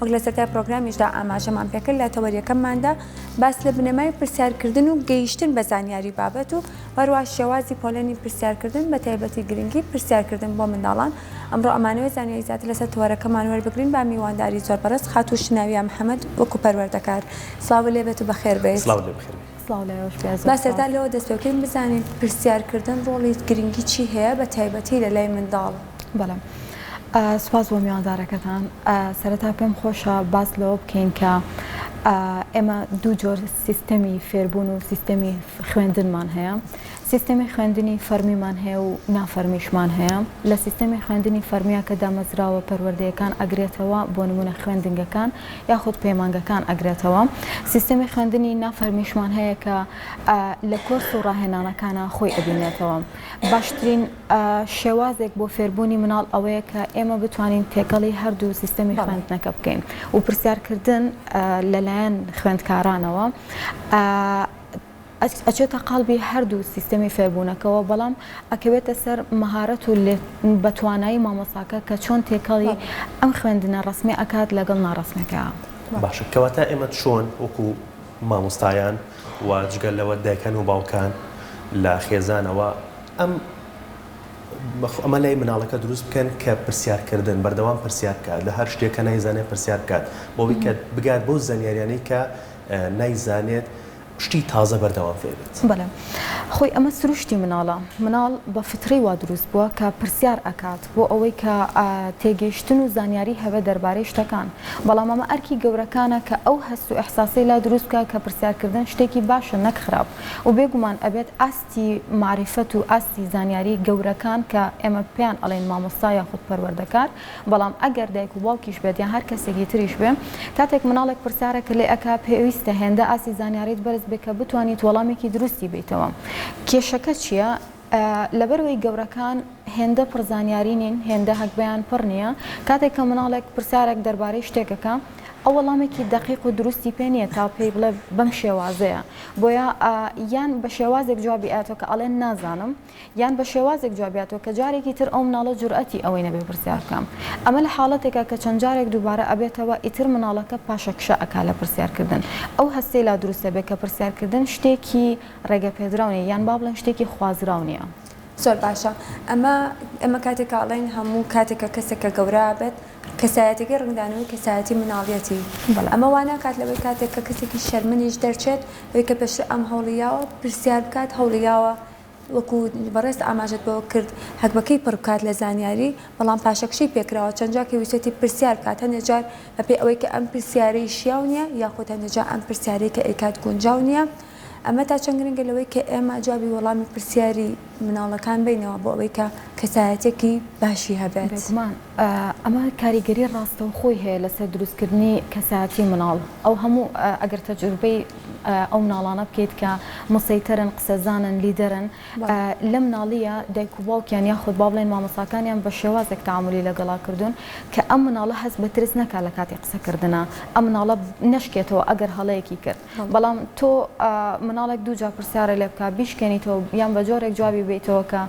وەک لە سەرەتای پرۆگرامیشدا ئاماژەمان پێکرد لە تەوەر یەکەمماندا باس لە بنەمای پرسیارکردن و گەیشتن بە زانیاری بابەت و هەروەها شێوازی پۆلێنی پرسیارکردن بە تایبەتی گرنگی پرسیارکردن بۆ منداڵان ئەمڕۆ ئەمانەوێت زانیاری زیاتر لەسەر تەوەرەکەمان وەربگرین با میوانداری زۆر بەڕێز خاتوو شناویە محەمەد وەکو پەروەردەکار سڵاو لێبێت و بەخێر بێیت. سڵاو لێ بەخێر بێی. سڵاو لە ئێوەش بێ زۆر با سەرەتا سوپاس. لەوە دەست پێ بکەین بزانین پرسیارکردن ڕۆڵی گرنگی چی هەیە بە تایبەتی لە لای منداڵ؟ بەڵێ سوپاس بۆ میواندارەکەتان. سەرەتا پێم خۆشە باس لەوە بکەین کە ئێمە دوو جۆر سیستەمی فێربوون و سیستەمی خوێندنمان هەیە. سیستەمی خوێندنی فەرمیمان هەیە و نافەرمیشمان هەیە. لە سیستەمی خوێندنی فەرمییا کە دامەزراوە پەروەردەیەکان ئەگرێتەوە، بۆ نموونە خوێندنگەکان یاخود پەیمانگەکان ئەگرێتەوە. سیستەمی خوێندنی نافەرمیشمان هەیە کە لە کۆرس و ڕاهێنانەکانا خۆی ئەبینێتەوە. باشترین شێوازێک بۆ فێربوونی مناڵ ئەوەیە کە ئێمە بتوانین تێکەڵی هەردوو سیستەمی خوێندنەکە بکەین و پرسیارکردن لەلایەن خوێندکارانەوە ئەچێتە قاڵبی هەردوو سیستەمی فێربوونەکەوە، بەڵام ئەکەوێتە سەر مەهارەت و بەتوانایی مامۆستاکە کە چۆن تێکەڵی ئەم خوێندنە ڕەسمیە ئەکات لەگەڵ ناڕەسمیەکە. باشە کەواتە ئێمە چۆن وەکو مامۆستایان و جگە لەوە دایکان و باوکان لە خێزانەوە ئەم ئەمە لای مناڵەکە دروست بکەن کە پرسیارکردن بەردەوام پرسیار بکات لە هەر شتێک کە نایزانێت پرسیار بکات بۆ ئەوەی کە بگات بەو زانیاریانەی کە نایزانێت شتی تازە بەردەوام فێر بێت. بەڵێ خۆی ئەمە سروشتی مناڵە، مناڵ بە فترەی وا دروست بووە کە پرسیار ئەکات بۆ ئەوەی کە تێگەیشتن و زانیاری هەبێت دەربارەی شتەکان، بەڵام ئەمە ئەرکی گەورەکانە کە ئەو هەست و ئیحساسەی لا دروست بکا کە پرسیارکردن شتێکی باشە نەک خراپ و بێگومان ئەبێت ئاستی مەعریفەت و ئاستی زانیاری گەورەکان کە ئێمە پێیان ئەڵێین مامۆستا یاخود پەروەردەکار بەڵام ئەگەر دایک و باوکیش بێت یان هەر کەسێکی تریش بێ کاتێک مناڵێک پرسیارێکت لێ ئەکا پێویستە هێندە ئاستی زانیاریت بەرز بێ کە بتوانیت وەڵامێکی دروستی بەیتەوە کێشەکە چیە لەبەرئەوەی گەورەکان هێندە پڕ زانیاری نین هێندە هەگبەیان پڕ نیە کاتێک کە مناڵێک پرسیارێک دەربارەی شتێک ئەکا ئەو وەڵامێکی دەقیق و دروستی پێ نیە تا پێی بڵێ بەم شێوازەیە بۆیە یان بە شێوازێک جوابی ئەیاتەوە کە ئەڵێ نازانم یان بە شێوازێک جواب بیاتەوە کە جارێکی تر ئەو مناڵە جورئەتی ئەوەی نەبێ پرسیار بکا. ئەمە لە حاڵەتێکا کە چەند جارێک دووبارە ئەبێتەوە ئیتر مناڵەکە پاشەکشە ئەکا لە پرسیار کردن. ئەو هەستەی لا دروست ئەبێ کە پرسیار کردن شتێکی ڕێگە پێدراو نیە یان با بڵێین شتێکی خوازراو نیە. زۆر باشە ئەمە ئێمە کاتێک کە ئەڵێین هەموو کاتێک کە کەسێک کە گەورە ئەبێت کەسایەتیەکەی ڕەنگدانەوەی کەسایەتی مناڵیەتی ئەمە وا ناکات لەوەی کاتێک کە کەسێکی شەرمنیش دەرچێت ئەوەی کە پێشتر ئەم هەوڵی یاوە پرسیار بکات هەوڵی یاوە وەکو بەڕێزت ئاماژەت بەوە کرد هەگبەکەی پڕ بکات لە زانیاری بەڵام پاشەکشەی پێکراوە چەند جار کە ویستێتی پرسیار بکات هەندێک جار بەپێی ئەوەی کە ئەم پرسیارەی شیاو نییە یاخود هەندێک جار ئەم پرسیارەی کە ئەیکات گونجاو نییە ئەمە تا چەند گرنگە لەوەی کە ئێمە جوابی وەڵامی پرسیاری مناڵەکان بەینەوە بۆ ئەوەی کە کەسایەتێکی باشی هەبێت. بێگومان ئەمە کاریگەری ڕاستەوخۆی هەیە لەسەر دروستکردنی کەسایەتی مناڵ ئەو هەموو ئەگەر تەجروبەی ئەو مناڵانە بکەیت کە مسەیتەرن قسەزانن لیدەرن لە مناڵیە دایک و باوکیان یاخود با بڵێن مامۆستاکانیان بە شێوازێک تەعامولی لەگەڵا کردوون کە ئەم مناڵە هەست بە ترس نەکا لە کاتی قسەکردنا ئەم مناڵە نەشکێتەوە ئەگەر هەڵەیەکی کرد بەڵام تۆ مناڵێک دووجار پرسیارێ لێ بکا بیشکێنیتەوە یان بە جۆرێک جوابی بەیتەوە کە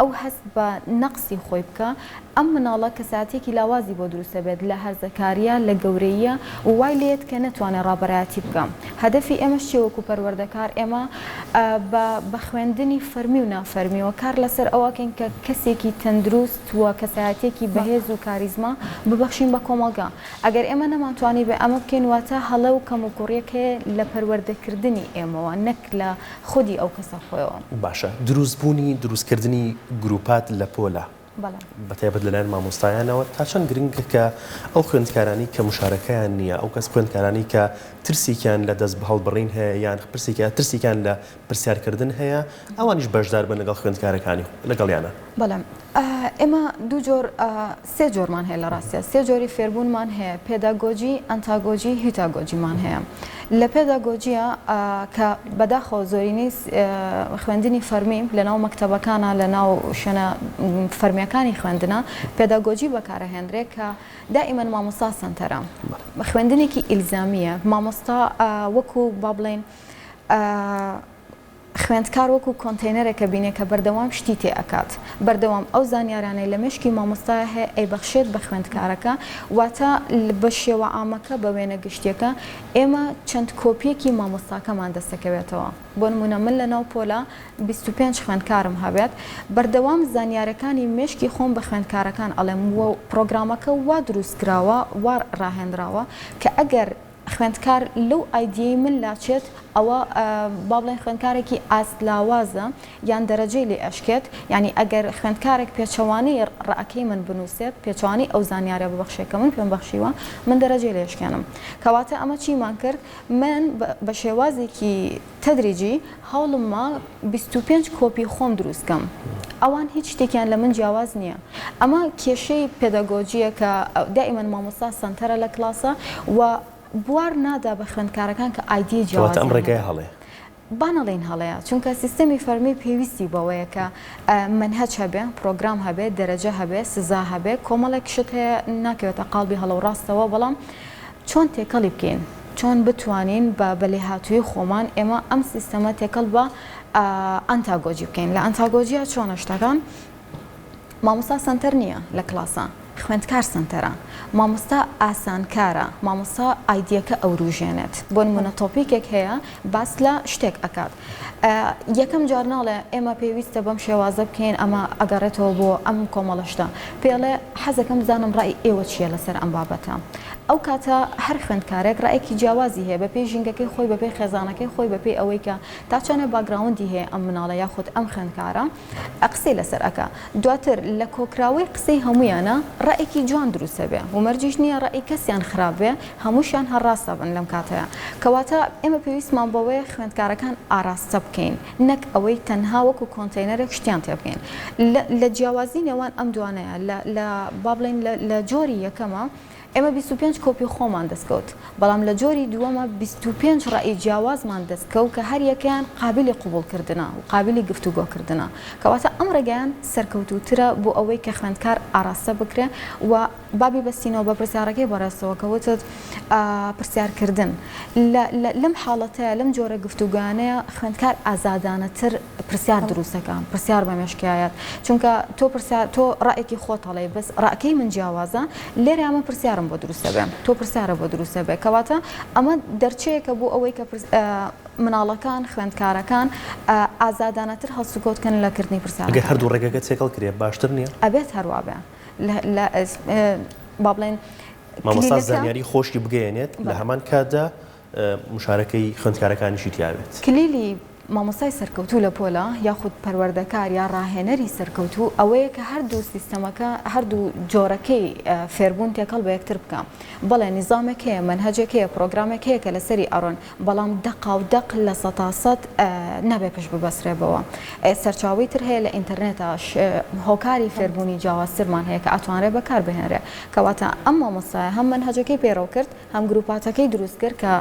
ئەو هەست بە نەقسی خۆی بکا ئەم مناڵە کەسایەتیەکی لاوازی بۆ دروست ئەبێت لە هەرزەکاریە لە گەورەییە و وای لێیەت کە نەتوانێ ڕابەرایەتی بکا هەدەفی ئێمەش چیە وەکو پەروەردەکار ئێمە بە بە خوێندنی فەرمی و نافەرمیەوە کار لەسەر ئەوە ئەکەین کە کەسێکی تەندروست و کەسایەتیەکی بەهێز و کاریزما ببەخشین بە کۆمەڵگا ئەگەر ئێمە نەمانتوانیبێ ئەمە بکەین واتە هەڵە و کەموکوڕیەک هەیە لە پەروەردەکردنی ئێمەوە نەک لە خودی ئەو کەسە خۆیەوە. باشە دروستبوونی دروستکردنی گروپات لە پۆلە بەتایبەت لەلایەن مامۆستایانەوە تا چەند گرنگە کە ئەو خوێندکارانەی کە مشارەکەیان نییە ئەو کەس خوێندکارانەی کە ترسێکیان لە دەست هەڵبڕین هەیە یان پرسێکیان ترسێکیان لە پرسیارکردن هەیە ئەوانیش بەشدار بن لەگەڵ خوێندکارەکانی لەگەڵیانە؟ بەڵێ ئێمە دوو جۆر سێ جۆرمان هەیە لە ڕاستیا سێ جۆری فێربوونمان هەیە پێداگۆجی، ئەنتاگۆجی، هیوتاگۆجیمان هەیە. لە پێداگۆجیە کە بەداخەوە زۆرینەی خوێندنی فەرمی لەناو مەکتەبەکانە لەناو شوێنە فەرمیەکانی خوێندنە پێداگۆجی بەکارەهێنرێ کە دائیمەن مامۆستا سەنتەرە خوێندنێکی ئیلزامیە مامۆستا وەکو با بڵێین. خوێندکار وەکو کۆنتەینەرێکە بینێ کە بەردەوام شتی تێ ئەکات، بەردەوام ئەو زانیارانەی لە مێشکی مامۆستایا هەیە ئەیبەخشێت بە خوێندکارەکە، واتە بە شێوە عامەکە بە وێنە گشتیەکە ئێمە چەند کۆپیەکی مامۆستاکەمان دەستەکەوێتەوە. بۆ نمونە من لە ناو پۆلا 25 خوێندکارم هەبێت بەردەوام زانیارەکانی مێشکی خۆم بە خوێندکارەکان ئەڵێم و پڕۆگرامەکە وا دروست کراوە وا ڕاهێنراوە کە ئەگەر خوێندکار لەو ئایدیەی من لاچێت ئەوە با بڵێن خوێندکارێکی ئاست لاوازە یان دەرەجەی لێ ئەشکێت یانی ئەگەر خوێندکارێک پێچەوانەی ڕەئەکەی من بنووسێت پێچەوانەی ئەو زانیارە ببەخشێت کە من پێم بەخشیوە من دەرەجەی لێ ئەشکێنم کەواتە ئەمە چیمان کرد من بە شێوازێکی تەدریجی هەوڵم ما 25 کۆپی خۆم دروست کەم ئەوان هیچ شتێکیان لە من جیاواز نییە ئەمە کێشەی پێداگۆجییە کە دائیمەن مامۆستا سەنتەرە لە کلاسە و بوار نادا بە خوێندکارەکان کە ئایدیای کەواتە ئەم جیاوازیان ڕێگایە هەبێ. هەڵەیە. با نەڵێین هەڵەیە چونکە سیستەمی فەرمی پێویستی بەوەیە کە مەنهەج هەبێ، پرۆگرام هەبێ، دەرەجە هەبێ، سزا هەبێ، کۆمەڵێک شت هەیە ناکەوێتە قاڵبی هەڵە و ڕاستەوە بەڵام چۆن تێکەڵی بکەین؟ چۆن بتوانین بە بە لێهاتوویی خۆمان ئێمە ئەم سیستەمە تێکەڵ بە ئەنتاگۆجی بکەین؟ لە ئەنتاگۆجیا چۆنە شتەکان؟ مامۆستا سەنتەر نییە لە کڵاسا، خوێندکار سەنتەرە، مامۆستا ئاسانکارە، مامۆستا ئایدیەکە ئەوروژێنێت، بۆ نمونە topic ێک هەیە باس لە شتێک ئەکات یەکەم جار ناڵێ ئێمە پێویستە بەم شێوازە بکەین ئەمە ئەگەڕێتەوە بۆ ئەم کۆمەڵە شتە، پێڵێ حەزەکەم بزانم ڕای ئێوە چییە لەسەر ئەم بابەتە، ئەو کاتە هەر خوێندکارێک ڕایەکی جیاوازی هەیە بەپێی ژینگەکەی خۆی بەپێی خێزانەکەی خۆی بەپێی ئەوەی کە تا چەنێ background ی هەیە ئەم مناڵە یاخود ئەم خوێندکارە. قسەی لەسەر ئەکا دواتر لە کۆکراوەی قسەی هەموویانا ڕەئێکی جوان دروست ئەبێ و مەرجیش نیە ڕەئی کەسیان خراپ بێ هەمووشیان هەر ڕاست ئەبن لەم کاتەیا کەواتە ئێمە پێویستمان بەوەیە خوێندکارەکان ئاراستە بکەین نەک ئەوەی تەنها وەکو کۆنتەینەرێک شتیان تێ بکەین لە لە جیاوازی نێوان ئەم دوانەیە لە لە با بڵێین لە لە جۆری یەکەمە ئێمە 25 کۆپی خۆمان دەستکەوت، بەڵام لە جۆری دووەمە 25 ڕەئی جیاوازمان دەستکەوت کە هەریەکەیان قابیلی قبوڵکردنە و قابیلی گفتوگۆکردنە. کەواتە ئەم ڕێگایان سەرکەوتووترە بۆ ئەوەی کە خوێندکار ئاراستە بکرێ و با بیبەستینەوە بە پرسیارەکەی بەڕێزتەوە کە وتت پرسیارکردن لە لەم حاڵەتەیا لەم جۆرە گفتوگۆیانەیا خوێندکار ئازادانەتر پرسیار دروست دەکا پرسیار بە مێشکیایەت چونکە تۆ پرسیار تۆ ڕەئێکی خۆت هەڵێی بەس ڕەئکەی من جیاوازە لێرە من پرسیارم بۆ دروست دەبێ تۆ پرسیارە بۆ دروست دەبێ کەواتە ئەمە دەرچەیەکە بۆ ئەوەی کە مناڵەکان خوێندکارەکان ئازادانەتر هەڵسوکەوت کەن لە کردنی ئەگەر پرسیارەکانیان. هەردوو ڕێگەکە تێکەڵ کرێ باشتر نییە؟ ئەبێت هەروا بێ لە با بڵێین مامۆستا کلیلەکە زانیاری خۆشی بگەیەنێت لە بەڵێ. هەمان کاتدا مشارەکەی خوێندکارەکانیشی تیابێت. کلیلی مامۆستای سەرکەوتوو لە پۆلە یاخود پەروەردەکار یا ڕاهێنەری سەرکەوتوو ئەوەیە کە هەردوو سیستەمەکە هەردوو جۆرەکەی فێربوون تێکەڵ بە یەکتر بکا. بەڵێ نیزامێک هەیە، مەنهەجێک هەیە، پڕۆگرامێک هەیە کە لەسەری ئەڕۆن، بەڵام دەقاودەق 100% نابێ پشت ببەسرێ بەوە. سەرچاوەی تر هەیە لە ئینتەرنێتا هۆکاری فێربوونی جیاوازترمان هەیە کە ئەتوانرێ بەکار بهێنرێ. کەواتە ئەم مامۆستایە هەم مەنهەجەکەی پەیڕەو کرد، هەم گروپاتەکەی دروست کرد کە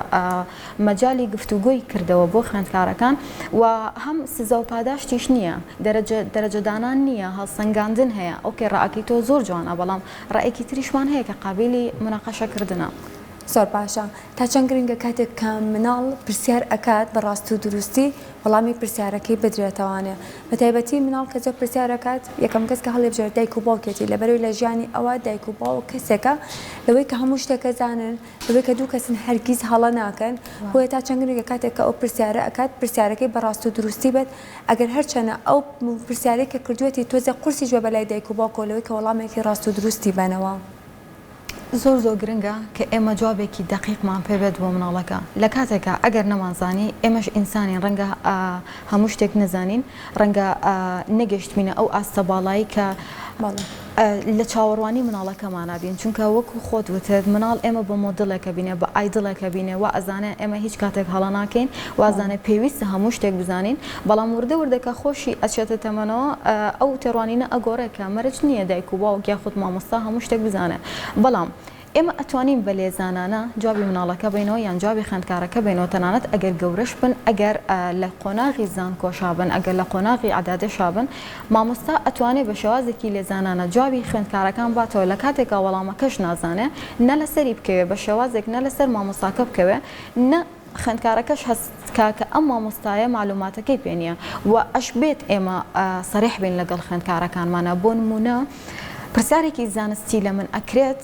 مەجالی گفتوگۆی کردەوە بۆ خوێندکارەکان و هەم سزا و پاداشتیش نییە، دەرەجە دەرەجەدانان نییە، هەڵسەنگاندن هەیە، okay ڕەئەکەی تۆ زۆر جوانە بەڵام ڕەئێکی تریشمان هەیە کە قابیلی موناقەشە کردنە. زۆر باشە تا چەند گرنگە کاتێک کە مناڵ پرسیار ئەکات بە ڕاست و دروستی وەڵامی پرسیارەکەی بدرێتەوانێ بە تایبەتی مناڵ کە زۆر پرسیار ئەکات یەکەم کەس کە هەڵیبژێرێت دایک و باوکێتی لەبەرئەوەی لە ژیانی ئەوە دایک و باوک کەسێکە لەوەی کە هەموو شتێک ئەزانن لەوەی کە دوو کەسن هەرگیز هەڵە ناکەن بۆیە تا چەند گرنگە کاتێک کە ئەو پرسیارە ئەکات پرسیارەکەی بە ڕاست و دروستی بێت ئەگەر هەرچەنە ئەو پرسیارەی کە کردوویەتی تۆزێک قورسیش بێ بەلای دایک و باوکەوە لەوەی کە وەڵامێکی ڕاست و دروستی بەنەوە. زۆر زۆر گرنگە کە ئێمە جوابێکی دەقیقمان پێ بێت بۆ مناڵەکە لە کاتێکا ئەگەر نەمانزانی ئێمەش ئینسانین ڕەنگە هەموو شتێک نەزانین ڕەنگە نەگەشتبینە ئەو ئاستە باڵایی کە لە چاوەڕوانی مناڵەکەمانا بین چونکە وەکو خۆت وتت مناڵ ئێمە بە مۆدڵێکە بینێ بە ئایدڵێکە بینێ وا ئەزانێ ئێمە هیچ کاتێک هەڵە ناکەین وا ئەزانێ پێویستە هەموو شتێک بزانین بەڵام وردە وردە کە خۆشی ئەچێتە تەمەنەوە ئەو تێڕوانینە ئەگۆڕێ کە مەرج نییە دایک و باوک یاخود مامۆستا هەموو شتێک بزانێ بەڵام ئێمە ئەتوانین بە لێزانانە جوابی مناڵەکە بەینەوە یان جوابی خوێندکارەکە بەینەوە تەنانەت ئەگەر گەورەش بن ئەگەر لە قۆناغی زانکۆشا بن ئەگەر لە قۆناغی عەدادێشا بن مامۆستا ئەتوانێ بە شێوازێکی لێزانانە جوابی خوێندکارەکان باتەوە لە کاتێکا وەڵامەکەش نازانێ نە لەسەری بکەوێ بە شێوازێک نە لەسەر مامۆستاکە بکەوێ نە. خوێندکارەکەش هەست کا کە ئەم مامۆستایە مەعلوماتەکەی پێ نییە و ئەشبێت ئێمە سەریح بین لەگەڵ خوێندکارەکانمانا بۆ نموونە پرسیارێکی زانستی لە من ئەکرێت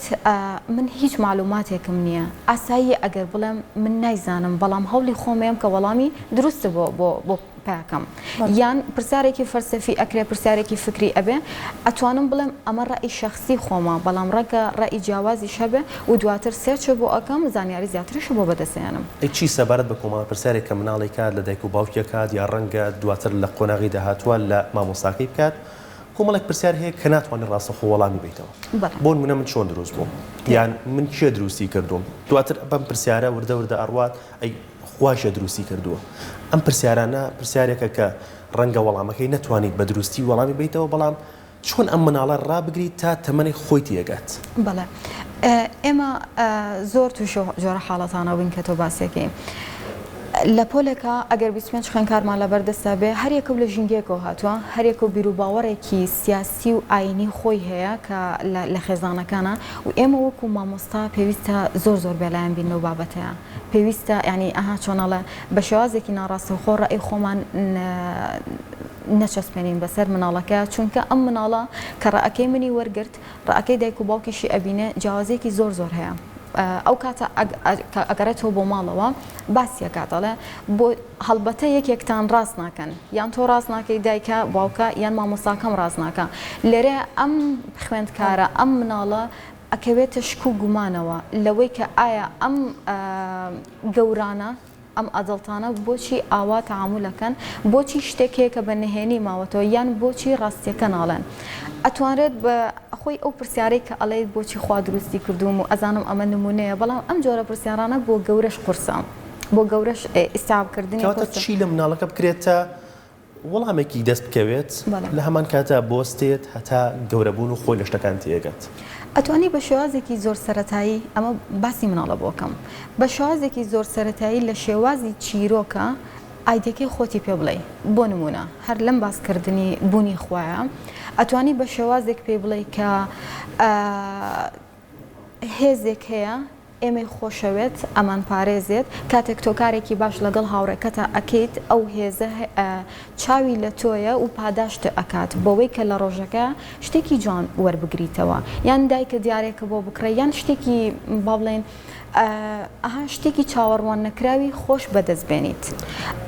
من هیچ مەعلوماتێکم نییە ئاساییە ئەگەر بڵێم من نایزانم بەڵام هەوڵی خۆم ئەیەم کە وەڵامی دروست بۆ بۆ بۆ پاکەم یان پرسیارێکی فەلسەفی ئەکرێ پرسیارێکی فکری ئەبێ ئەتوانم بڵێم ئەمە ڕەئی شەخسی خۆمە بەڵام ڕەنگە ڕەئی جیاوازیش هەبێ و دواتر search بۆ ئەکەم زانیاری زیاتریش بۆ بەدەست ئەهێنم. ئەی چی سەبارەت بە کۆمەڵە پرسیارێک کە مناڵی کات لە دایک و باوکی ئەکات یا ڕەنگە دواتر لە قۆناغی داهاتووە لە مامۆستاکەی بکات کۆمەڵێک پرسیار هەیە کە ناتوانانی ڕاستەوخۆ وەڵامی بەیتەوە بۆ نمونە من چۆن دروست بووم یان من کێ دروستی کردووم دواتر بەم پرسیارە وردە وردە ئەڕوات ئەی خوا کێ دروستی کردووە؟ ئەم پرسیارانە پرسیارێکە کە ڕەنگە وەڵامەکەی نەتوانیت بە دروستی وەڵامی بەیتەوە، بەڵام چۆن ئەم مناڵە ڕابگریت تا تەمەنێک خۆی تێگات؟ بەڵێ ئێمە زۆر تووشی ئەو جۆرە حاڵەتانە بووین کە تۆ باسیەکەی. لە پۆلێکا ئەگەر 25 خوێندکارمان لەبەر دەستا بێ هەر یەکەو لە ژینگەیەکەوە هاتووە، هەر یەکەو بیروباوەڕێکی سیاسی و ئایینی خۆی هەیە کە لە خێزانەکانە و ئێمە وەکوو مامۆستا پێویستە زۆر زۆر بێلایەن بین لەو بابەتەیا. پێویستە یانی ئەها چۆن ئەڵێ بە شێوازێکی ناڕاستەوخۆ ڕەئی خۆمان نەچەسپێنین بەسەر مناڵەکە چونکە ئەم مناڵە کە ڕەئەکەی منی وەرگرت ڕەئەکەی دایک و باوکیشی ئەبینێ جیاوازیەکی زۆر زۆر هەیە ئەو کاتە ئەگەڕێتەوە بۆ ماڵەوە باسیەکات ئەڵێ بۆ هەڵبەتە یەکێکتان ڕاست ناکەن یان تۆ ڕاست ناکەی دایکە باوکە یان مامۆستاکەم ڕاست ناکە لێرە ئەم خوێندکارە ئەم مناڵە ئەکەوێتە شک و گومانەوە لەوەی کە ئایا ئەم گەورانە، ئەم ئەدەڵتانە بۆچی ئاوا تەعامول ئەکەن، بۆچی شتێک هەیە کە بە نهێنی ماوەتەوە یان بۆچی ڕاستیەکە ناڵێن. ئەتوانرێت بە خۆی ئەو پرسیارەی کە ئەڵێیت بۆچی خوا دروستی کردووم و ئەزانم ئەمە نمونەیە بەڵام ئەم جۆرە پرسیارانە بۆ گەورەش قورسە بۆ گەورەش ئیستیعاب کردنی کەواتە قورسە. چی لە مناڵەکە بکرێت تا وەڵامێکی دەست بکەوێت، لە هەمان کاتدا بوەستێت هەتا گەورەبوون و خۆی لە شتەکان تێگات. ئەتوانی بە شێوازێکی زۆر سەرەتایی، ئەمە باسی مناڵە بۆ کەم، بە شێوازێکی زۆر سەرەتایی لە شێوازی چیرۆکە ئایدیەکەی خۆتی پێ بڵێی، بۆ نموونە هەر لەم باس کردنی بوونی خوایە ئەتوانی بە شێوازێک پێی بڵێی کە هێزێک هەیە ئێمەی خۆشەوێت ئەمانپارێزێت، کاتێک تۆ کارێکی باش لەگەڵ هاوڕێکەتا ئەکەیت ئەو هێزە چاوی لە تۆیە و پاداشت ئەکات بەوەی کە لە ڕۆژەکە شتێکی جوان وەربگریتەوە یان دایکە دیارێکە بۆ بکڕێ یان شتێکی با بڵێین ئەها شتێکی چاوەڕوان نەکراوی خۆش بەدەست بێنیت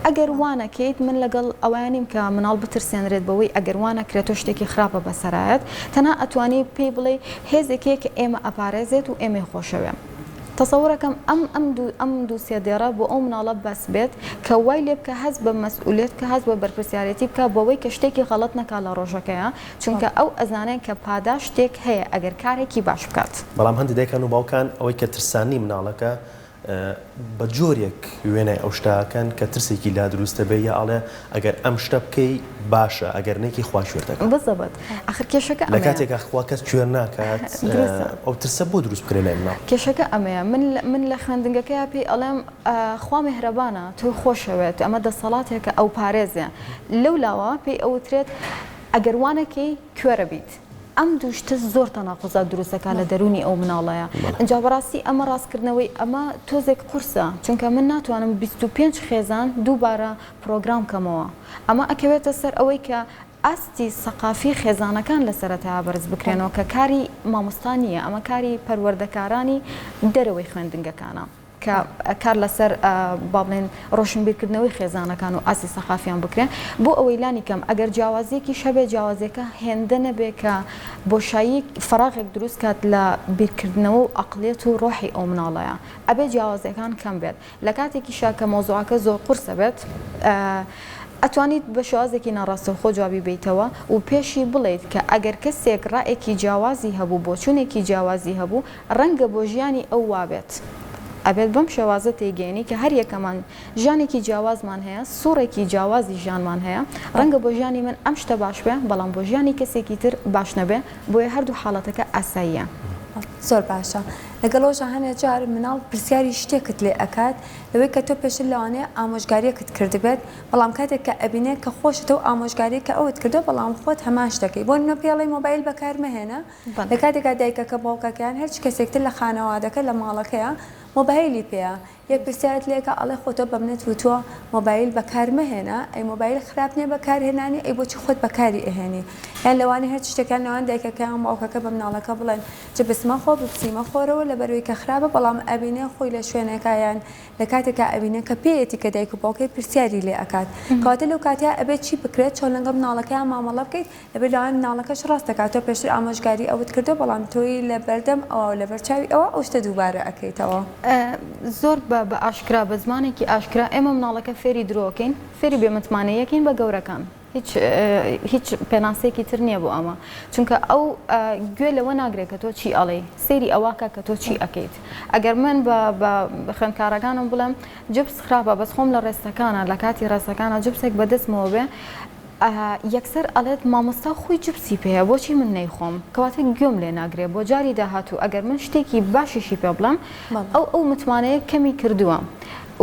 ئەگەر وا نەکەیت من لەگەڵ ئەوەیا نیم کە مناڵ بترسێنرێت بەوەی ئەگەر وا نەکرێت تۆ شتێکی خراپە بەسەرایەت تەنها ئەتوانی پێی بڵێی هێزێک هەیە کە ئێمە ئەپارێزێت و ئێمەی خۆشەوێ تەسەورەکەم ئەم ئەم دوو ئەم دوو سێ دێڕە بۆ ئەو مناڵە بەس بێت کە وای لێ بکا هەست بە مەسئولیەت بکا هەست بە بەرپرسیارێتی بکا بەوەی کە شتێکی غەڵەت نەکا لە ڕۆژەکەیا چونکە ئەو ئەزانێ کە پاداشتێک هەیە ئەگەر کارێکی باش بکات. بەڵام هەندێک دایکان و باوکان ئەوەی کە ترساندنی مناڵەکە بە جۆرێک وێنای ئەو شتە ئەکەن کە ترسێکی لا دروست دەبێ یا ئەڵێ ئەگەر ئەم شتە بکەی باشە ئەگەر نەیکەی خوا کوێر دەکات. بزەبت ئاخر کێشەکە لە ئەمەیە. کاتێکا خوا کەس کوێر ناکات دروستە. ئەو ترسە بۆ دروست بکرێ لای مناڵ؟ کێشەکە ئەمەیە من من لە خوێندنگەکەیا پێی ئەڵێم خوا مێهرەبانە تۆی خۆشەوێت ئەمە دەسەڵاتێکە ئەوپارێزێ لەو لاوە پێی ئەوترێت ئەگەر وا نەکەی کوێرە بیت. ئەم دوو شتە زۆر تەناقوزات دروست دەکات لە دەروونی ئەو مناڵەیا. ئینجا بەڕاستی ئەمە ڕاستکردنەوەی ئەمە تۆزێک قورسە چونکە من ناتوانم 25 خێزان دووبارە پڕۆگرام کەمەوە. ئەمە ئەکەوێتە سەر ئەوەی کە ئاستی سەقافی خێزانەکان لە سەرەتایا بەرز بکرێنەوە کە کاری مامۆستا نییە ئەمە کاری پەروەردەکارانی دەرەوەی خوێندنگەکانە. کە کار لەسەر با بڵێین ڕۆشنبیرکردنەوەی خێزانەکان و ئاستی سەقافیان بکرێ بۆ ئەوەی لانی کەم ئەگەر جیاوازیەکیش هەبێ جیاوازیەکە هێندە نەبێ کە بۆشاییەک فەراغێک دروست کات لە بیرکردنەوە و ئەقڵیەت و ڕۆحی ئەو مناڵەیە ئەبێ جیاوازیەکان کەم بێت لە کاتێکیشا کە مەوزوعەکە زۆر قورسە بێت ئەتوانیت بە شێوازێکی ناڕاستەوخۆ جوابی بەیتەوە و پێشی بڵێیت کە ئەگەر کەسێک ڕایەکی جیاوازی هەبوو بۆچونێکی جیاوازی هەبوو ڕەنگە بۆ ژیانی ئەو وابێت. ئەبێت بەم شێوازە تێیگەیەنی کە هەر یەکەمان ژیانێکی جیاوازمان هەیە، سوڕێکی جیاوازی ژیانمان هەیە، ڕەنگە بۆ ژیانی من ئەم شتە باش بێ، بەڵام بۆ ژیانی کەسێکی تر باش نەبێ، بۆیە هەردوو حاڵەتەکە ئاساییە. زۆر باشە. لەگەڵ ئەوەشا هەنێ جار مناڵ پرسیاری شتێکت لێ ئەکات لەوەی کە تۆ پێشتر لەوانەیە ئامۆژگاریەکت کردبێت، بەڵام کاتێک کە ئەبینێ کە خۆشت ئەو ئامۆژگاریەی کە ئەوت کردوە بەڵام خۆت هەمان شت ئەکەی. بۆ نمونە پێی ئەڵێی مۆبایل بەکار مەهێنە، لە کاتێکا دایکەکە باوکەکە یان هەرچ کەسێک تر لە خانەوادەکە لە ماڵەکەیا. مۆبایلی پێیە یەک پرسیارت لێکا ئەڵێ خۆ تۆ بەمنت وتووە مۆبایل بەکار مەهێنە ئەی مۆبایل خراپ نیە بەکارهێنانی ئەی بۆچی خۆت بەکاری ئەهێنی یان لەوانەیە هەرچ شتێکیان لەوان دایکەکەیان باوکەکە بە مناڵەکە بڵێن جبس مەخۆ بپسی مەخۆرەوە لەبەرئەوەی کە خراپە بەڵام ئەبینێ خۆی لە شوێنێکا یان لە کاتێکا ئەبینێ کە پێیەتی کە دایک و باوکەی پرسیاری لێ ئەکات کەواتە لەو کاتەیا ئەبێت چی بکرێت چۆن لەگەڵ مناڵەکەیان مامەڵە بکەیت ئەبێت لەوانەیە مناڵەکەش ڕاست دەکات تۆ پێشتر ئامۆژگاری ئەوت کردووە بەڵام تۆی لە بەردەم ئەوە و لەبەر چاوی ئەوە ئەو شتە دووبارە ئەکەیتەوە. زۆر بە بە ئاشکرا بە زمانێکی ئاشکرا ئێمە مناڵەکە فێری درۆ ئەکەین فێری بێ متمانەیی ئەکەین بە گەورەکان هیچ هیچ پێناسەیەکی تر نییە بۆ ئەمە چونکە ئەو گوێ لەوە ناگرێت کە تۆ چی ئەڵێی سەیری ئەوە کە کە تۆ چی ئەکەیت ئەگەر من بە بە خوێندکارەکانم بڵێم جپس خراپە بەس خۆم لە ڕێستەکانە لە کاتی ڕێستەکانە جپسێک بە دەستمەوە بێ یەکسەر ئەڵێت مامۆستا خۆی جپسی پێیە بۆچی من نەیخۆم کەواتە گوێم لێ ناگرێ بۆ جاری داهاتوو ئەگەر من شتێکی باشیشی پێ بڵێم ئەو ئەو متمانەیە کەمی کردووە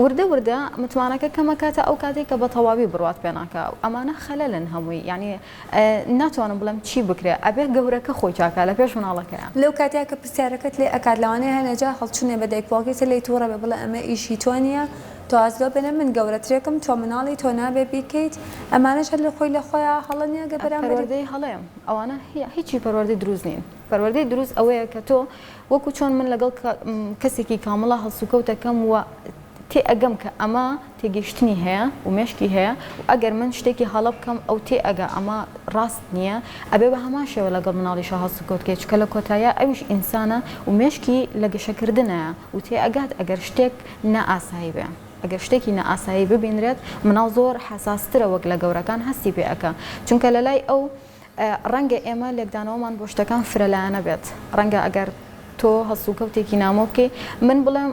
وردە وردە متمانەکە کەمەکاتە ئەو کاتێک کە بە تەواوی بڕوات پێ ناکا ئەمانە خەلەلن هەمووی یعنی ناتوانم بڵێم چی بکرێ ئەبێ گەورەکە خۆی چاکا لە پێش مناڵەکەیا. لەو کاتەیا کە پرسیارەکەت لێ ئەکات لەوانەیە هەنێ جار هەڵچونێ بە دایک باوکی تر لێی توڕە بێ بڵێ ئەمە ئیشی تۆ نیە تۆ واز لەوە بێنە من گەورەترێکم تۆ مناڵی تۆ نابێ بیکەیت ئەمانەش هەر لە خۆی لە خۆیا هەڵە نیە گەر بەرامبەری. پەروەردەی هەڵەیە ئەوانە هیچی پەروەردەی دروست نین پەروەردەی دروست ئەوەیە کە تۆ وەکو چۆن من لەگەڵ کەسێکی کامڵا هەڵسوکەوت دەکەم و تێئەگەم کە ئەمە تێگەیشتنی هەیە و مێشکی هەیە و ئەگەر من شتێکی هەڵە بکەم ئەو تێئەگا ئەمە ڕاست نییە ئەبێ بە هەمان شێوە لەگەڵ مناڵیشا هەڵسوکەوت بکەی چونکە لە کۆتاییا ئەویش ئینسانە و مێشکی لە گەشەکردنایە و تێئەگات ئەگەر شتێک نائاسایی بێ ئەگەر شتێکی نائاسایی ببینرێت مناڵ زۆر حەساسترە وەک لە گەورەکان هەستی پێ ئەکا چونکە لەلای ئەو ڕەنگە ئێمە لێکدانەوەمان بۆ شتەکان فرەلایەنە بێت ڕەنگە ئەگەر تۆ هەڵسوکەوتێکی نامۆ بکەی من بڵێم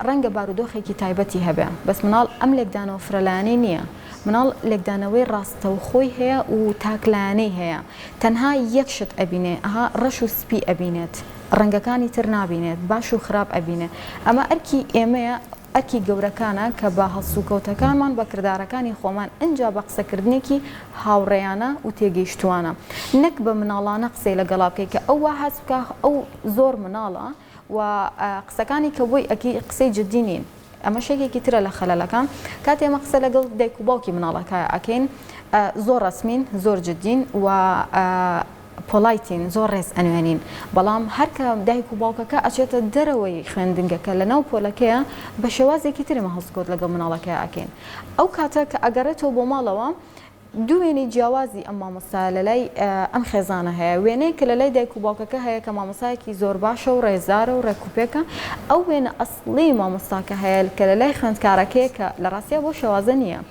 ڕەنگە بارودۆخێکی تایبەتی هەبێ بەس مناڵ ئەم لێکدانەوە فرەلایەنەی نییە مناڵ لێکدانەوەی ڕاستەوخۆی هەیە و تاکلایەنەی هەیە تەنها یەک شت ئەبینێ ئەها ڕەش و سپی ئەبینێت ڕەنگەکانی تر نابینێت باش و خراپ ئەبینێ ئەمە ئەرکی ئێمەیە ئەرکی گەورەکانە کە بە هەڵسوکەوتەکانمان بە کردارەکانی خۆمان ئنجا بە قسەکردنێکی هاوڕێیانە و تێگەیشتووانە نەک بە مناڵانە قسەی لەگەڵا بکەی کە ئەو وا هەست بکا ئەو زۆر مناڵە و قسەکانی کە بۆی ئەکەی قسەی جدی نین ئەمەش یەکێکی ترە لە خەلەلەکان کاتێ ئێمە قسە لەگەڵ دایک و باوکی مناڵەکە ئەکەین زۆر ڕەسمین زۆر جدین و پۆلایتین زۆر ڕێز ئەنوێنین بەڵام هەر کە دایک و باوکەکە ئەچێتە دەرەوەی خوێندنگەکە لە ناو پۆلەکەیە بە شێوازێکی تر ئێمە هەڵسوکەوت لەگەڵ مناڵەکەیا ئەکەین ئەو کاتە کە ئەگەڕێتەوە بۆ ماڵەوە دوو وێنەی جیاوازی ئەم مامۆستایە لە لای ئەم خێزانە هەیە، وێنەیەک کە لە لای دایک و باوکەکە هەیە کە مامۆستایەکی زۆر باشە و ڕێزدارە و ڕێکوپێکە، ئەو وێنە ئەسڵیی مامۆستاکە هەیە کە لە لای خوێندکارەکەیە کە لە ڕاستیا بەو شێوازە نییە.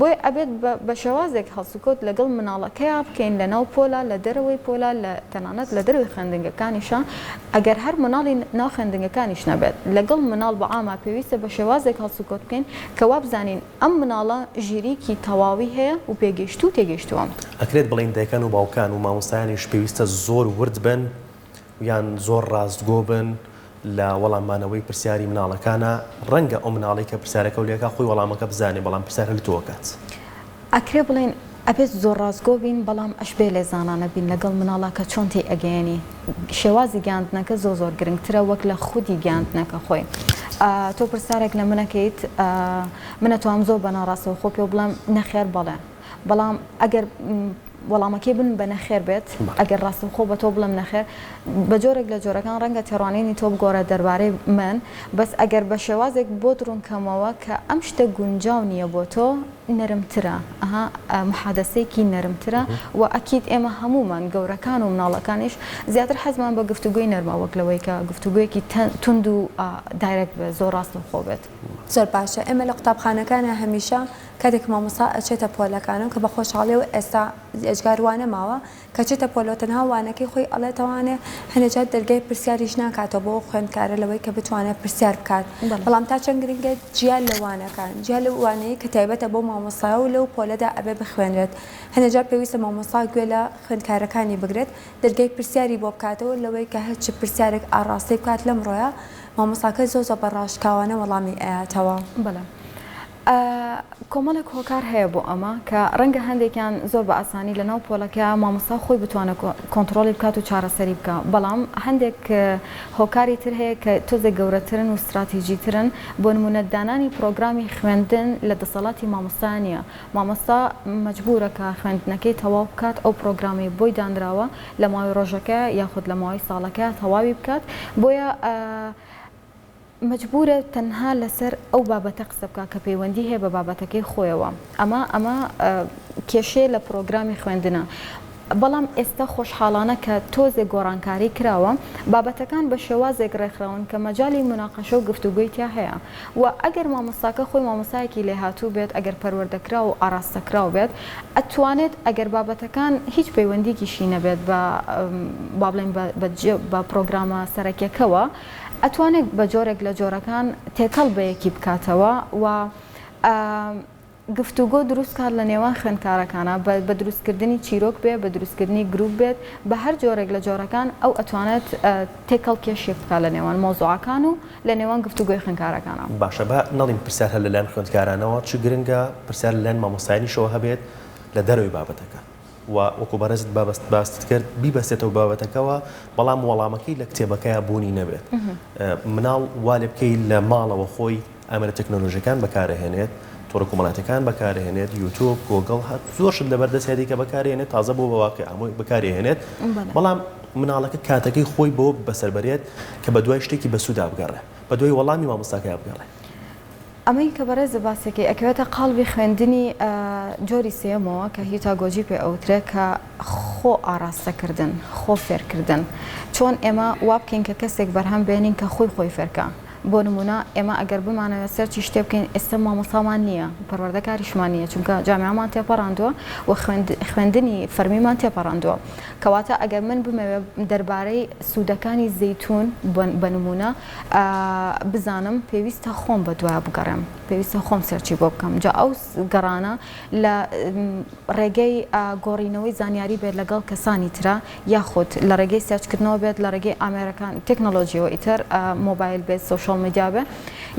بۆیە ئەبێت بە شێوازێک هەڵسوکەوت لەگەڵ مناڵەکەیا بکەین لە ناو پۆلا، لە دەرەوەی پۆلا، لە تەنانەت لە دەرەوەی خوێندنگەکانیشا، ئەگەر هەر مناڵی ناو خوێندنگەکانیش نەبێت، لەگەڵ مناڵ بە عاما پێویستە بە شێوازێک هەڵسوکەوت بکەین کە وابزانین ئەم مناڵە ژیریی تەواوی هەیە و پێگەیشتوو و تێگەیشتووە. ئەکرێت بڵێین دایکان و باوکان و مامۆستایانیش پێویستە زۆر ورد بن یان زۆر ڕاستگۆ بن لە وەڵامانەوەی پرسیاری مناڵەکانا، ڕەنگە ئەو مناڵەی کە پرسیارەکەو لێکا خۆی وەڵامەکە بزانێ بەڵام پرسیار هەر لە تۆ ئەکات. ئەکرێ بڵێین ئەبێت زۆر ڕاستگۆ بین بەڵام ئەشبێ لێزانانە بین لەگەڵ مناڵا کە چۆن تێی ئەگەیەنی شێوازی گەیاندنەکە زۆر زۆر گرنگترە وەک لە خودی گەیاندنەکە خۆی تۆ پرسیارێک لە من ئەکەیت من ئەتوانم زۆر بە ناڕاستەوخۆ پێو بڵێم نەخێر بەڵێ بەڵام ئەگەر وەڵامەکەی بن بە نەخێر بێت ئەگەر ڕاستەوخۆ بە تۆ بڵێم نەخێر بە جۆرێک لە جۆرەکان ڕەنگە تێڕوانینی تۆ بگۆڕێت دەربارەی من بەس ئەگەر بە شێوازێک بۆت ڕوونکەمەوە کە ئەم شتە گونجاو نییە بۆ تۆ نەرمترە ئەها محادەسەیەکی نەرمترە و ئەکید ئێمە هەموومان گەورەکان و مناڵەکانیش زیاتر حەزمان بە گفتوگۆی نەرمە وەک لەوەی کە گفتوگۆیەکی توند و direct بێت زۆر ڕاستەوخۆ بێت. زۆر باشە ئێمە لە قوتابخانەکانا هەمیشە کاتێک کە مامۆستا ئەچێتە پۆلەکانەوە کە بە خۆشحاڵیەوە ئێستا ئێجگار وا نەماوە کە چێتە پۆلەوە تەنها وانەکەی خۆی ئەڵێتەوانێ هەنێ جار دەرگای پرسیاریش ناکاتەوە بۆ ئەو خوێندکارە لەوەی کە بتوانێت پرسیار بکات بەڵام تا چەند گرنگە جیا لە وانەکان جیا لەو وانەیە کە تایبەتە بۆ مامۆستایە و لەو پۆلەدا ئەبێ بخوێنرێت هەنێ جار پێویستە مامۆستا گوێ لە خوێندکارەکانی بگرێت دەرگای پرسیاری بۆ بکاتەوە لەوەی کە هەرچ پرسیارێک ئاڕاستەی بکات لەمڕۆیە مامۆستاکە زۆر زۆر بە ڕاشکاوانە وەڵامی ئەیاتەوە. بەڵێ. کۆمەڵێک هۆکار هەیە بۆ ئەمە کە ڕەنگە هەندێکیان زۆر بە ئاسانی لە ناو پۆلەکە مامۆستا خۆی بتوانێت کۆنتڕۆڵی بکات و چارەسەری بکا بەڵام هەندێک هۆکاری تر هەیە کە تۆزێک گەورەترن و ستراتیجیترن بۆ نموونە دانانی پڕۆگرامی خوێندن لە دەسەڵاتی مامۆستا نییە مامۆستا مەجبوورە کە خوێندنەکەی تەواو بکات ئەو پڕۆگرامەی بۆی دانراوە لە ماوەی ڕۆژەکە یاخود لە ماوەی ساڵەکە تەواوی بکات بۆیە مەجبورە تەنها لەسەر ئەو بابەتە قسە بکا کە پەیوەندی هەیە بە بابەتەکەی خۆیەوە ئەمە ئەمە کێشەیە لە پڕۆگرامی خوێندنە بەڵام ئێستا خۆشحاڵانە کە تۆزێک گۆڕانکاری کراوە بابەتەکان بە شێوازێک ڕێکخراون کە مەجالی موناقەشە و گفتوگۆی تیا هەیە و ئەگەر مامۆستاکە خۆی مامۆستایەکی لێهاتوو بێت ئەگەر پەروەردەکراو و ئاراستەکراو بێت ئەتوانێت ئەگەر بابەتەکان هیچ پەیوەندیکیشی نەبێت بە با بڵێین بە پڕۆگرامە سەرەکیەکەوە ئەتوانێت بە جۆرێک لە جۆرەکان تێکەڵ بە یەکی بکاتەوە و گفتوگۆ دروست کات لە نێوان خوێندکارەکانا بە دروستکردنی چیرۆک بێ بە دروستکردنی گروپ بێت بە هەر جۆرێک لە جۆرەکان ئەو ئەتوانێت تێکەڵ کێشێک بکات لە نێوان مەوزوعەکان و لە نێوان گفتوگۆی خوێندکارەکانا. باشە با نەڵیم پرسیار هەر لەلایەن خوێندکارانەوە چ گرنگە پرسیار لەلایەن مامۆستایانیشەوە هەبێت لە دەرەوەی بابەتەکە. و وەکو بەڕێزت بابەست باست کرد بیبەستێتەوە بابەتەکەوە بەڵام وەڵامەکەی لە کتێبەکەیا بوونی نەبێت مناڵ وا لێ بکەی لە ماڵەوە خۆی ئامێرە تەکنۆلۆژیەکان بەکارهێنێت تۆڕە کۆمەڵاتەکان بەکارهێنێت یوتوب گۆگڵ هەر زۆر شت لەبەر دەستیەتی کە بەکارهێنێت تازە بۆ بە واقع هەمووی بەکارهێنێت بەڵام مناڵەکە کاتەکەی خۆی بۆ بەسەر بەرێت کە بە دوای شتێکی بەسوودا بگەڕێ بە دوای وەڵامی مامۆستاکەیا بگەڕێ. ئەمەی کە بەڕێزت باسەکەی ئەکەوێتە قاڵبی خوێندنی جۆری سێیەمەوە کە heutagogy پێ ئەوترێ کە خۆ ئاڕاستەکردن، خۆ فێرکردن. چۆن ئێمە وا بکەین کە کەسێک بەرهەم بێنین کە خۆی خۆی فێرکا. بۆ نموونە ئێمە ئەگەر بمانەوێت search ی شتێ بکەین ئێستا مامۆستامان نییە، پەروەردەکاریشمان نییە چونکە جامیعەمان تێپەڕاندووە و خوێندنی فەرمیمان تێپەڕاندووە. کەواتە ئەگەر من بمەوێت دەربارەی سوودەکانی زەیتوون بە نموونە بزانم پێویستە خۆم بە دوایا بگەڕێم پێویستە خۆم search ی بۆ بکەم جا ئەو گەڕانە لە ڕێگەی گۆڕینەوەی زانیاری بێت لەگەڵ کەسانی ترا یاخود لە ڕێگەی search کردنەوە بێت لە ڕێگەی ئامێرەکان تەکنۆلۆژیەوە ئیتر مۆبایل بێت social media بێت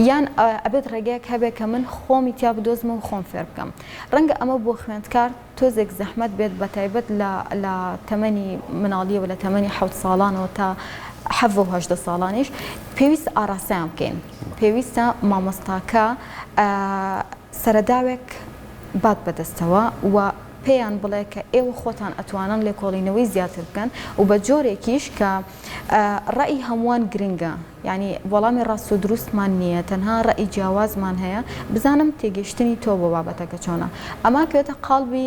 یان ئەبێت ڕێگەیەک هەبێت کە من خۆمی تیا بدۆزمەوە و خۆم فێر بکەم ڕەنگە ئەمە بۆ خوێندکار تۆزێک زەحمەت بێت بەتایبەت لە لە تەمەنی مناڵیەوە لە تەمەنی حەوت ساڵانەوە تا حەڤە و 18 ساڵانیش پێویستە ئاراستەیان بکەین پێویستە مامۆستاکە سەرەداوێک بات بەدەستەوە و پێیان بڵێ کە ئێوە خۆتان ئەتوانن لێکۆڵینەوەی زیاتر بکەن و بە جۆرێکیش کە ڕەئی هەمووان گرنگە یانی وەڵامی ڕاست و دروستمان نییە تەنها ڕەئی جیاوازمان هەیە بزانم تێگەیشتنی تۆ بۆ بابەتەکە چۆنە ئەمە کەوێتە قاڵبی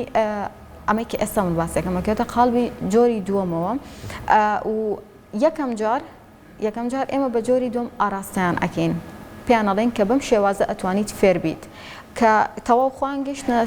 ئەمەی کە ئێستا من باسەکەم ئەکەوێتە قاڵبی جۆری دووەمەوە و یەکەم جار یەکەم جار ئێمە بە جۆری دووەم ئاراستەیان ئەکەین پێیان ئەڵێین کە بەم شێوازە ئەتوانیت فێر بیت کە تەواو خۆیان گەیشتنە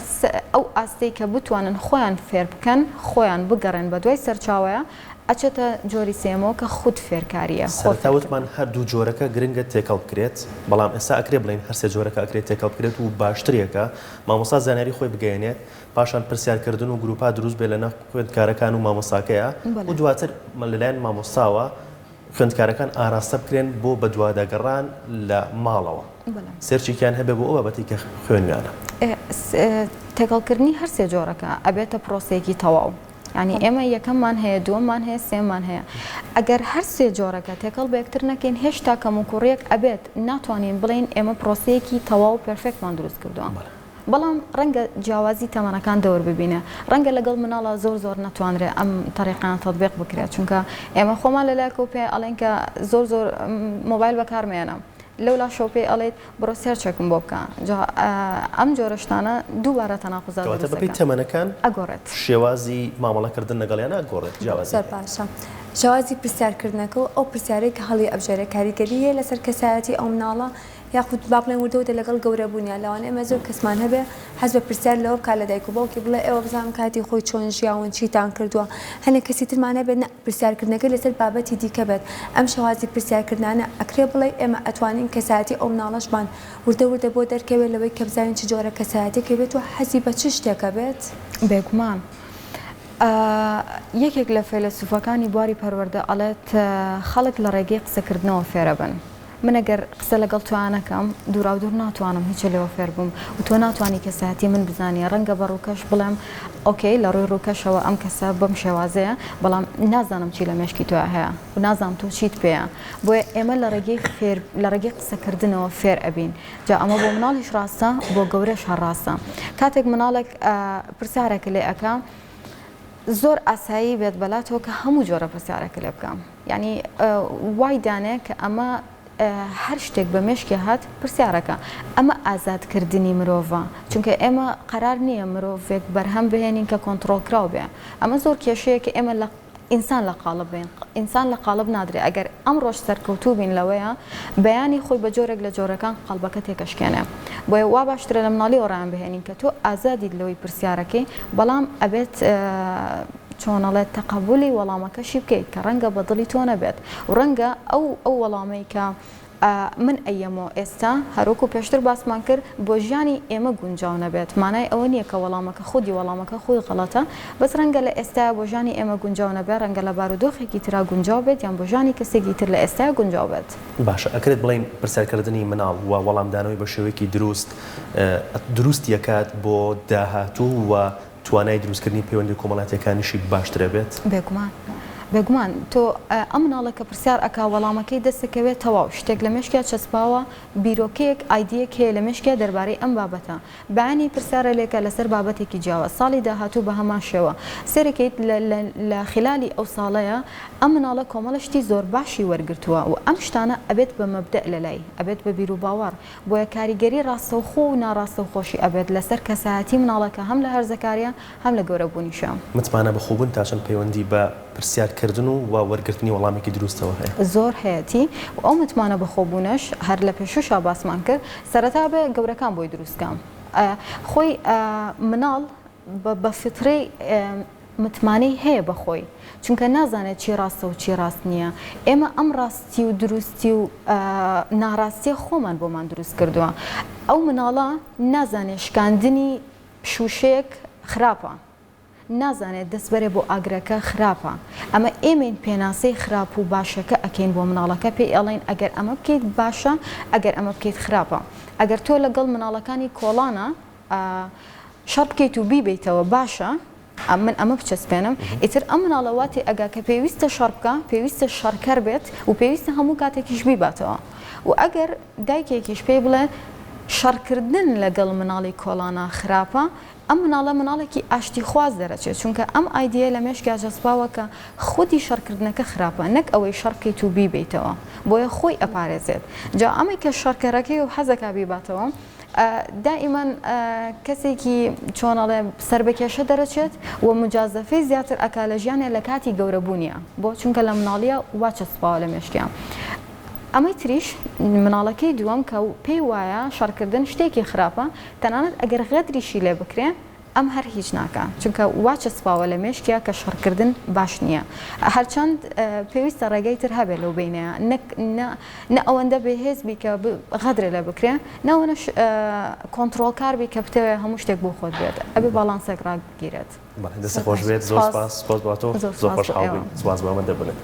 ئەو ئاستەی کە بتوانن خۆیان فێر بکەن خۆیان بگەڕێن بە دوای سەرچاوەیە ئەچێتە جۆری سێیەمەوە کە خود فێرکارییە، خۆ سەرەتا وتمان فێرکردن. هەردوو جۆرەکە گرنگە تێکەڵ بکرێت، بەڵام ئێستا ئەکرێ بڵێین هەرسێ جۆرەکە ئەکرێت تێکەڵ بکرێت و باشترێکە مامۆستا زانیاری خۆی بگەیەنێت، پاشان پرسیارکردن و گروپا دروست بێت لەناو خوێندکارەکان و مامۆستاکەیا و بەڵێ. دواتر لەلایەن مامۆستاوە خوێندکارەکان ئاراستە بکرێن بۆ بەدواداگەڕان لە ماڵەوە بەڵێ. search ێکیان هەبێ بۆ ئەو بابەتەی کە خوێنویانە. تێکەڵکردنی هەرسێ جۆرەکە ئەبێتە پرۆسەیەکی تەواو. یانی ئێمە یەکەممان هەیە دووەممان هەیە سێمان هەیە ئەگەر هەر سێ جۆرەکە تێکەڵ بە یەکتر نەکەین هێشتا کەموکوڕیەک ئەبێت ناتوانین بڵێین ئێمە پرۆسەیەکی تەواو perfect مان دروست کردووە بەڵام ڕەنگە جیاوازی تەمەنەکان دەور ببینێ ڕەنگە لەگەڵ مناڵا زۆر زۆر نەتوانرێ ئەم تەریقەیان تەتبیق بکرێت چونکە ئێمە خۆمان لەلایەکەوە پێ ئەڵێن کە زۆر زۆر مۆبایل بەکارمێنە لەولاشەوە پێی ئەڵێیت بڕۆ search ێکم بۆ بکە جا ئەم جۆرە شتانە دووبارە تەناقوزات کەواتە دروست بەپێی دەکەن تەمەنەکان ئەگۆڕێت. شێوازی مامەڵەکردن لەگەڵیان ئەگۆڕێت جیاوازی زۆر هەیە. باشە شێوازی پرسیارکردنەکە و ئەو پرسیارەی کە هەڵی ئەبژێرێ کاریگەری هەیە لەسەر کەسایەتی ئەو مناڵە یاخود با بڵێین وردە وردە لەگەڵ گەورە بوونیا لەوانەیە ئێمە زۆر کەسمان هەبێ حەز بە پرسیار لەوە بکات لە دایک و باوکی بڵێ ئێوە بزانم کاتی خۆی چۆن ژیاون چیتان کردووە هەنێک کەسی ترمان هەبێت نا پرسیارکردنەکەی لەسەر بابەتی دیکە بێت ئەم شێوازی پرسیارکردنانە ئەکرێ بڵێی ئێمە ئەتوانین کەسایەتی ئەو مناڵەشمان وردە وردە بۆ دەرکەوێت لەوەی کە بزانین چ جۆرە کەسایەتیەکە بێت و حەزی بە چ شتێکە بێت؟ بێگومان. یەکێک لە فەیلەسوفەکانی بواری پەروەردە ئەڵێت خەڵک لە ڕێگەی قسەکردنەوە فێرەبن. من ئەگەر قسە لەگەڵ تۆیا نەکەم دووراودوور ناتوانم هیچە لێوە فێر بووم و تۆ ناتوانی کەسایەتی من بزانی ڕەنگە بە ڕووکەش بڵێم okay لە ڕووی ڕووکەشەوە ئەم کەسە بەم شێوازەیە بەڵام نازانم چی لە مێشکی تۆیا هەیە و نازانم تۆ چیت پێیە بۆیە ئێمە لە ڕێگەی فێر لە ڕێگەی قسەکردنەوە فێر ئەبین جا ئەمە بۆ مناڵیش ڕاستە بۆ گەورەش هەر ڕاستە کاتێک مناڵێک پرسیارێک لێ ئەکا زۆر ئاسایی بێت بەلاتەوە کە هەموو جۆرە پرسیارێک لێ بکە یعنی وای دانێ کە ئەمە هەر شتێک بە مێشکی هات پرسیارەکە ئەمە ئازادکردنی مرۆڤە چونکە ئێمە قەرار نییە مرۆڤێک بەرهەم بهێنین کە کۆنتڕۆڵکراو بێ ئەمە زۆر کێشەیە کە ئێمە لە ئینسان لە قاڵب بین ئینسان لە قاڵب نادرێ ئەگەر ئەمڕۆش سەرکەوتوو بین لەوەیە بەیانی خۆی بە جۆرێک لە جۆرەکان قاڵبەکە تێکەشکێنێ بۆیە وا باشترە لە مناڵیەوە ڕایان بهێنین کە تۆ ئازادیت لەوەی پرسیارەکەی بەڵام ئەبێت چۆنەڵێت تەقەبولی وەڵامەکەشی بکەیت کە ڕەنگە بە دڵی تۆ نەبێت و ڕەنگە ئەو ئەو وەڵامەی کە من ئەیەمەوە ئێستا هەروەکو پێشتر باسمان کرد بۆ ژیانی ئێمە گونجاو نەبێت مانای ئەوە نییە کە وەڵامەکە خودی وەڵامەکە خۆی غەڵەتە بەس ڕەنگە لە ئێستایا بۆ ژیانی ئێمە گونجاو نەبێت ڕەنگە لە بارودۆخێکی ترا گونجاو بێت یان بۆ ژیانی کەسێکی تر لە ئێستایا گونجاو بێت. باشە ئەکرێت بڵێین پرسیارکردنی مناڵ و وەڵامدانەوەی بە شێوەیەکی دروست دروستی ئەکات بۆ داهاتوو و توانای دروستکردنی پەیوەندی کۆمەڵاتیەکانیشی باشتر ئەبێت؟ بێگومان بێگومان تۆ ئەم مناڵە کە پرسیار ئەکا وەڵامەکەی دەست ئەکەوێت تەواو شتێک لە مێشکیا چەسپاوە بیرۆکەیەک ئایدیەک هەیە لە مێشکیا دەربارەی ئەم بابەتە بەیانی پرسیارە لێکە لەسەر بابەتێکی جیاواز ساڵی داهاتوو بە هەمان شێوە سەیرەکەیت لە لە لە خلالی ئەو ساڵەیا ئەم مناڵە کۆمەڵە شتی زۆر باشی وەرگرتووە و ئەم شتانە ئەبێت بە مەبدەئ لەلای ئەبێت بە بیروباوەڕ بۆیە کاریگەری ڕاستەوخۆ و ناڕاستەوخۆشی ئەبێت لەسەر کەسایەتی مناڵەکە هەم لە هەرزەکاریە هەم لە گەورەبوونیشا. متمانە بەخۆبوون تا چەند پەیوەندی بە پرسیار کردن و و وەرگرتنی وەڵامێکی دروستەوە هەیە؟ زۆر هەیەتی و ئەو متمانە بەخۆبوونەش هەر لە پێشووشا باسمان کرد سەرەتا ئەبێ گەورەکان بۆی دروست کەن خۆی مناڵ بە فیترەی متمانەی هەیە بە خۆی چونکە نازانێت چی ڕاستە و چی ڕاست نییە ئێمە ئەم ڕاستی و دروستی و ناڕاستیە خۆمان بۆمان دروست کردووە ئەو مناڵە نازانێت شکاندنی شوشەیەک خراپە نازانێت دەست بەرێ بۆ ئاگرەکە خراپە ئەمە ئێمەین پێناسەی خراپ و باشەکە ئەکەین بۆ مناڵەکە پێی ئەڵێین ئەگەر ئەمە بکەیت باشە ئەگەر ئەمە بکەیت خراپە ئەگەر تۆ لەگەڵ مناڵەکانی کۆڵانە شەڕ بکەیت و بیبەیتەوە باشە من ئەمە بچەسپێنم ئیتر ئەم مناڵە وا تێئەگا کە پێویستە شەڕ بکا پێویستە شەڕکەر بێت و پێویستە هەموو کاتێکیش بیباتەوە و ئەگەر دایکێکیش پێی بڵێ شەڕکردن لەگەڵ مناڵی کۆڵانا خراپە ئەم مناڵە مناڵێکی ئاشتیخواز دەرەچێت چونکە ئەم ئایدیە لە مێشکیا چەسپاوە کە خودی شەڕکردنەکە خراپە نەک ئەوەی شەڕ بکەیت و بیبەیتەوە بۆیە خۆی ئەپارێزێت جا ئەمەی کە شەڕکەرەکەی و حەزەکا بیباتەوە دائیمەن کەسێکی چۆن ئەڵێ سەر بە کێشە دەرەچێت و مجازەفەی زیاتر ئەکا لە ژیانێ لە کاتی گەورە بوونیا بۆ چونکە لە مناڵیا وا چەسپاوە لە مێشکیا ئەمەی تریش مناڵەکەی دووەم کە پێی وایە شەڕکردن شتێکی خراپە تەنانەت ئەگەر غەدریشی لێ بکرێ ئەم هەر هیچ ناکا چونکە وا چەسپاوە لە مێشکیا کە شەڕکردن باش نییە هەرچەند پێویستە ڕێگای تر هەبێ لەو بەینەیا نەک نە نە ئەوەندە بێهێز بی کە غەدرێ لێ بکرێ نە ئەوەنەش کۆنتڕۆڵکار بی کە بتەوێ هەموو شتێک بۆ خۆت بێت ئەبێ باڵانسێک ڕابگیرێت. بەڵێ دەست خۆش بێت زۆر سپاس سپاس بۆ تۆ زۆر خۆشحاڵ بووین سپاس بۆ ئامادەبوونت.